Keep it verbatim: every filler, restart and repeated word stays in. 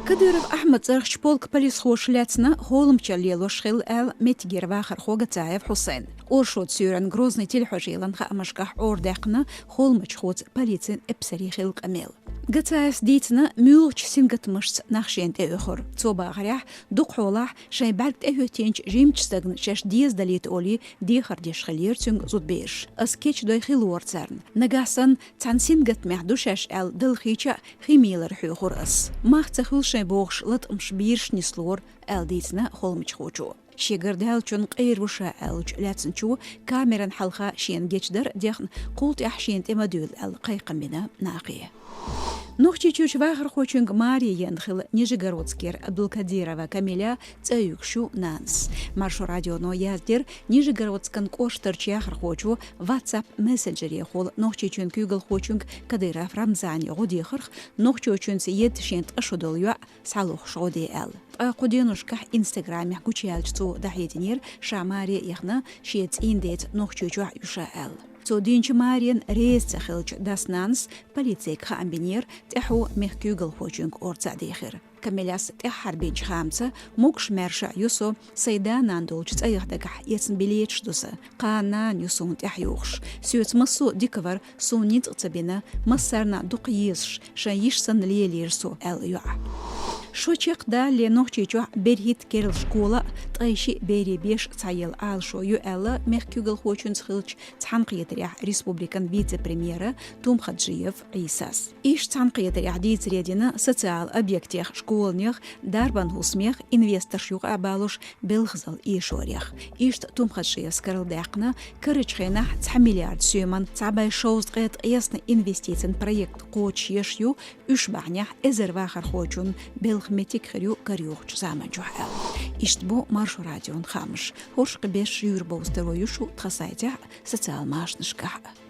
Кадыров Ахьмад цӀерагӀчу полка полисхоша лаьцна Холмачалла лелош хилла аьлла, меттигера вахархо Гацаев Хьусайн. Оршот суьйранна Грозный телехьожийлан хаамашкахь Ӏорадаьккхина Холмачхоца полицин эпсаре хилла къамел. Гацаевс дийцина, муьлхачу сингаттамашца нах шена тӀеоьхура. Цо бахарехь, дукха хьолахь шайн бӀаьрг тӀехӀоьттинчу жимачу стагана шаьш деза далийта олий, дехар деш хиллера цуьнга зудабераш. Ас кечдой хилла вара царна. Нагахь санна цхьана сингаттамехь ду шаьш аьлла далхийча а, хи мелар хьоьхура ас. Мах ца хуьлу шайн бохуш латкъамаш бийраш нислора, аьлла дийцина Холмачхочо. Шегара даьллачунна къера ву ша аьллачу лаьцначо камеран хьалха шена гечдар а дехна, кхул тӀаьхьа шена тӀе ма дуьйла аьлла кхайкхам бина нахе. Нохчийчуьрчу вахархочуьнга маре еана хилла Нижегородскера Абдулкадирова Камиля цӀа юьгуш ю нанас. Маршо радионо яздира, Нижегородскан кӀоштарчу яхархочо WhatsApp мессенджерехула Нохчийчоьнан куьйгалхочуьнга Кадыров Рамзане гӀо дехарх, нохчочуьнца едда шен ткъа шо долу йоӀ схьалохуш гӀо де аьлла. Ткъа кху деношкахь Инстаграмехь гучуяьллачу цо дӀахьединера, ша маре а яхна, шен цӀийнан деца Нохчийчохь а ю ша аьлла. Цо динчу маренна реза ца хиллачу дас-нанас полицейга хаам бинера, тӀаьхьо мехкан куьйгалхочуьнга орца а дехира. Камиляс тӀаьххьара бинчу хаамца, могуш-маьрша а ю со, сайн да-нана долчу цӀаех дагахь эцна билеташ ду сан. Кхана нана ю суна тӀаьхьайохуш. Соьца массо а дика вара, суна ницкъ ца бина, массарна а дукха езаш, шайн йиш санна лелийра со, аьлла йоӀа. Шо чекхдалале Нохчийчохь берхӀитта керла школа а, ткъе шиъ берийн беш а цхьаелла Ӏалашо ю аьлла, мехкан куьйгалхочуьнца хиллачу цхьаьнакхетарехь республикан вице-премьера Тумхаджиев Ӏийсас. Иштта цхьаьнакхетарехь дийцаре дина социал объектех, школанех, дарбан хӀусамех инвесторш юкъа а балош белхазалла эшорех. Иштта Тумхаджиевс карладаьккхина, карарчу хенахь цхьа миллиард соьман цхьа бӀе шовзткъе ткъесна инвестицин проект кхочушъеш ю, уьш бахьанехь эзар вахархочун белхан меттиг хир ю карайохучу заманчохь аьлла. Иштта бу Маршо радион хаамаш. ХӀорш кхин берш юьйр бовза таро ю шу тхан сайтехь а, социал машанашкахь а.